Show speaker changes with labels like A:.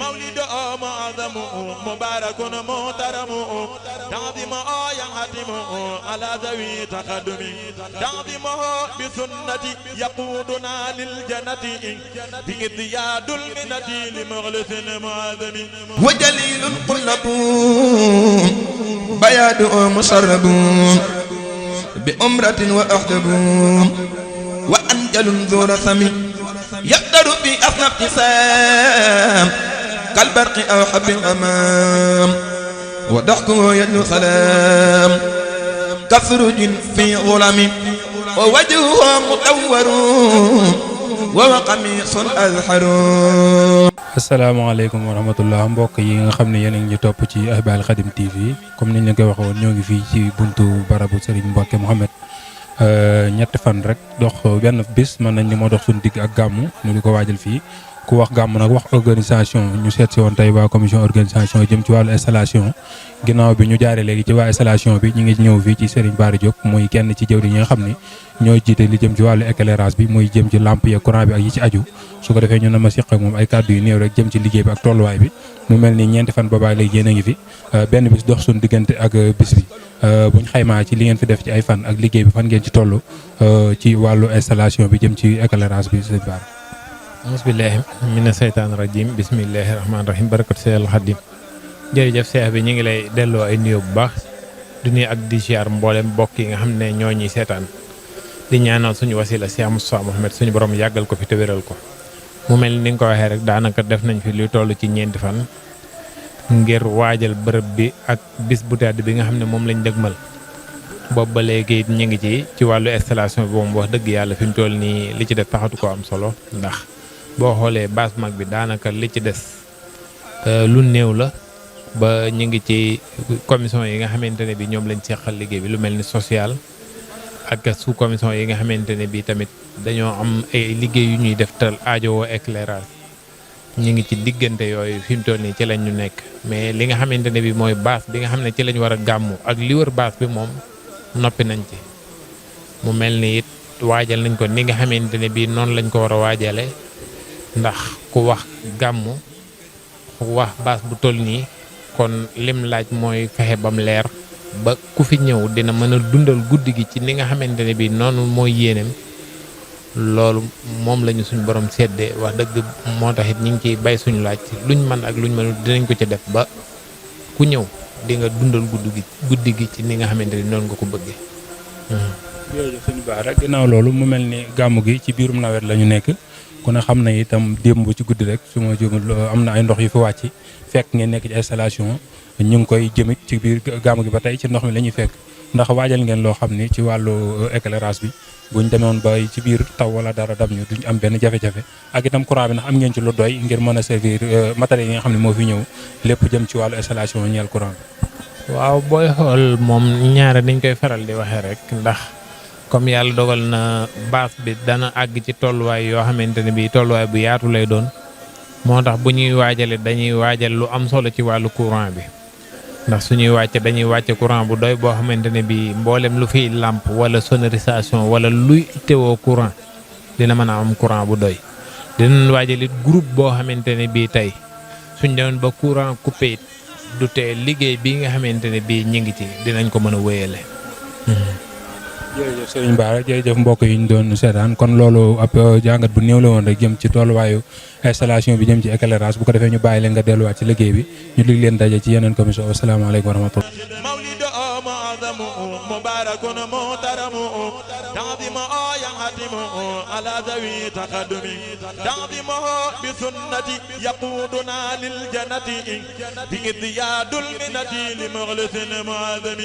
A: مولد معظم مبارك محترم تعظيمه ينحتم على ذوي تقدم تعظيمه بسنة يقودنا للجنة بإضياد المنة لمغلث معظم
B: وجليل قلب بياد مسرب بأمرة وأحدب وأنجل ذو رثم يقدر في أصنع ابتسام كالبرق أو حب الغمام وضحكه يدنو سلام كفرج في ظلم ووجهه مدور وهو قميص أزحر.
C: asalaamaaleykum wa rahmatullah mbokk yi nga xam ne yéen a ngi ñu topp ci Ahibahil Khadim TV comme niñ leen koy waxoon ñoo ngi fii ci buntu barabu Serigne Mbacké Mouhamed ñetti fan rek dox benn bis mën nañ ni moo dox suñu digg ak gàmmu ñu di ko waajal fii ku wax gàmmu nag wax organisation ñu seet si woon tey waa commission organisation jëm ci wàllu installation ginnaaw bi ñu jaaree léegi ci waa installation bi ñu ngi ñëw fii ci Serigne Bara Diop muy kenn ci jëwriñ ñi nga xam ni ñooy jiite li jëm ci wàllu éclairage bi muy jëm ci lampe ya courant bi ak yi ci aju su ko defee ñu na ma siq ak moom ay kàddu yu néew rek jëm ci liggéey bi ak tolluwaay bi mu mel ni ñeenti fan boobaa léegi yéen a ngi fi benn bis dox suñu diggante ak bis bi buñ xaymaa ci li ngeen fi def ci ay fan ak liggéey bi fan ngeen ci toll ci wàllu installation bi jëm ci éclairage bi sëñ Bara.
D: bismillahi mina seytaani rajim bismillahi rahmaani rahim barakatu Seexul Xadim jërëjëf Seex bi ñu ngi lay delloo ay nuyoo bu baax du nuyu ak di ziar mboolem mbokk yi nga xam ne ñoo ñuy seetaan di ñaanal suñu wasila Cheikh Moustapha Mohamed suñu borom yàggal ko fi te wéral ko mu mel ni nga ko waxee rek daanaka def nañ fi lu toll ci ñeenti fan ngir waajal bërëb bi ak bis bu tedd bi nga xam ne moom lañ dëgmal boobu ba léegi ñu ngi ci wàllu installation bi moom wax dëgg yàlla fi mu toll nii li ci def taxatu ko am solo ndax boo xoolee base mag bi daanaka li ci des lu néew la ba ñu ngi ci commission yi nga xamante ne bi ñoom lañ seqal liggéey bi lu mel ni social ak sous commission yi nga xamante ne bi tamit dañoo am ay liggéey yu ñuy def tal aajowoo éclairage ñu ngi ci diggante yooyu fi mu toll nii ci lañ ñu nekk mais li nga xamante ne bi mooy base bi nga xam ne ci lañ war a gàmmu ak li wër base bi moom noppi nañ ci mu mel ni it waajal nañ ko ni nga xamante ne bi noonu lañ ko war a waajale ndax ku wax gàmmu ku wax base bu toll nii kon lim laaj mooy fexe bam leer ba ku fi ñëw dina mën a dundal guddi gi ci ni nga xamante ne bii noonu mooy yéeneem loolu moom lañu suñu borom seddee wax dëgg moo tax it ñu ngi ciy bay suñu laaj luñ mën ak luñ mënul dinañ ko ci def ba ku ñëw di nga dundal guddi gi ci ni nga xamante ni noonu nga ko bëggee.
C: jërëjëf sëñ Bara ginnaaw loolu mu mel ni gàmmu gi ci biirum nawet la ñu nekk ku ne xam na itam démb ci guddi rek su ma jëmul am na ay ndox yu fi wàcc fekk ngeen nekk ci installation ñu ngi koy jëmit ci biir gàmmu gi ba tey ci ndox mi la ñuy fekk ndax waajal ngeen loo xam ni ci wàllu éclairage bi buñ demoon ba ci biir taw wala dara dam ñu duñ am benn jafe-jafe ak itam courant bi ndax am ngeen ci lu doy ngir mën a servir matériels yi nga xam ne moo fi ñëw lépp jëm ci wàllu installation ñeel courant bi.
D: waaw booy xool moom ñaare dañ koy faral di waxee rek ndax comme yàlla dogal na base bi dana àgg ci tolluwaay yoo xamante ne bii tolluwaay bu yaatu lay doon moo tax bu ñuy waajale dañuy waajal lu am solo ci wàllu courant bi ndax suñuy wàcce dañuy wàcce courant bu doy boo xamante ne bii mboolem lu fiy làmp wala sonorisation wala luy teewoo courant dina mën a am courant bu doy dinañ waajal it groupe boo xamante ne bii tey suñ demoon ba courant coupé it du tee liggéey bi nga xamante ne bii ñu ngi ci dinañ ko mën a wéyale.
C: jërëjëf Serigne Bara jërëjëf mbokk yi ñu doon seetaan kon loolu ab jàngat bu néew la woon rek jëm ci tolluwaayu installation bi jëm ci éclairage bu ko defee ñu bàyyi leen nga delluwaat ci liggéey bi ñu lig leen daje ci yeneen commission asalaamaaleykum wa rahmatullah.
A: مولد معظم مبارك محترم تعظيمه ينحتم على ذوي تقدم تعظيمه بسنة يقودنا للجنة بإضياد المنة لمغلث معظم.